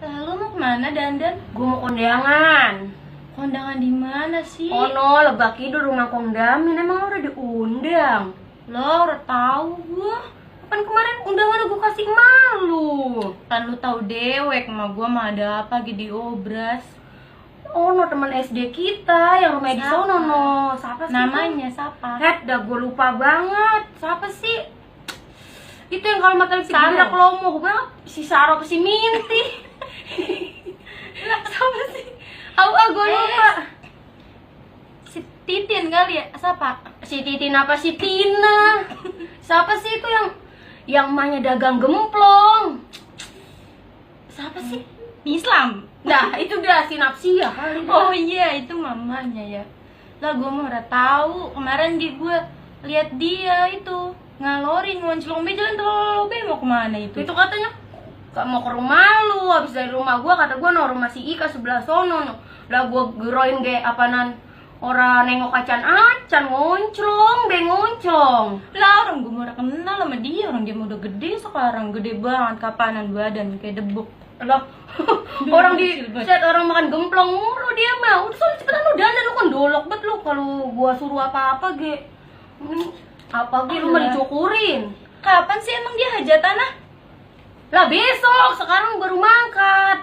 Lalu mau kemana Dandan? Gue mau kondangan. Kondangan di mana sih? Oh no, Lebak Kidul rumah Kongdamin. Emang lo udah diundang? Lo udah tahu gua. Kan kemarin undangan gue kasih malu. Kan lu tahu dewek sama gua mah ada apa di obras. Oh no, teman SD kita yang rumahnya di Siapa? sono no. Siapa sih? Namanya siapa? Dah gue lupa banget. Siapa sih? Itu yang kalau mata lipstick Saro. birak lomo. Gue bilang si Saro apa si Minti. Lah siapa sih? Gue lupa. Si Titin kali ya? Siapa? Si Titin apa si Tina? Siapa sih itu yang emaknya dagang gemplong? Siapa sih? Islam. Nah, itu dia si Napsia kali. Oh iya, itu mamanya ya. Lah gua mah udah tahu. Kemarin gua lihat dia itu ngalorin ngonclong be jalan tol be mau kemana itu? Itu katanya mau ke rumah lu, habis dari rumah gua kata gua no rumah si Ika sebelah sono no. Lah gua geroin ge apanan orang nengok acan ngonclong be ngonclong. Lah orang gua udah kenal sama dia, orang dia mah udah gede sekarang, gede banget kapanan badan kayak debuk. Lah orang di set orang makan gemplong mulu dia mah. Udah soalnya cepetan lu dandan, lu kan dolok bet lu kalau gua suruh apa-apa ge. Apa ge lu mah dicukurin. Kapan sih emang dia hajatanah? Lah besok, sekarang baru mangkat.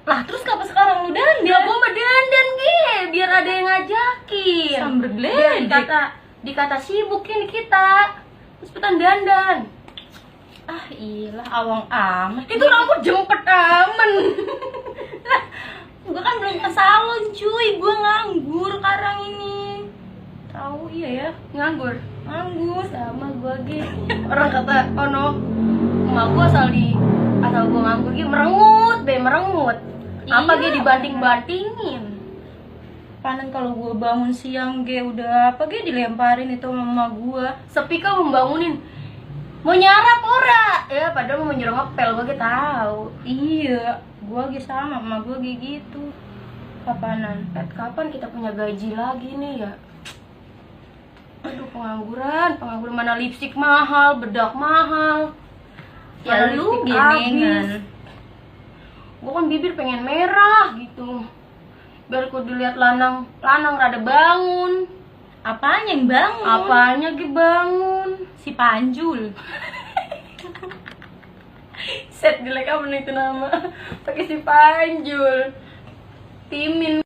Lah terus kenapa sekarang lu dandan? Ya gua mah dandan ge, biar ada yang ngajakin. Samber Biar gledek. dikata sibuk ini kita. Terus cepetan dandan. Ah ilah awang amat. Itu rambut jempet aman. Gua kan belum ke salon cuy, gua nganggur sekarang ini. Tahu iya ya, Nganggur. nganggur. Sama gua ge. Orang kata, "Oh no, emak gua asal gua nganggur ge merengut. Apa Iya. ge dibanting-bantingin." Panen kalau gua bangun siang ge udah apa ge dilemparin itu sama mama gua. Sepi kah membangunin. Mau nyarap ora? Ya padahal mau nyuruh ngepel gua ge tahu. Iya, gua ge sama mama gua ge gitu. Kapanan? Kapan kita punya gaji lagi nih ya? Aduh pengangguran mana lipstik mahal, bedak mahal. Ya Mana lu lipstik gemengan. habis. Gua kan bibir pengen merah gitu. Biar ku dilihat lanang rada bangun. Apanya yang bangun? Apanya ge bangun? Si Panjul. Set jelek apa itu nama? Pakai si Panjul. Timin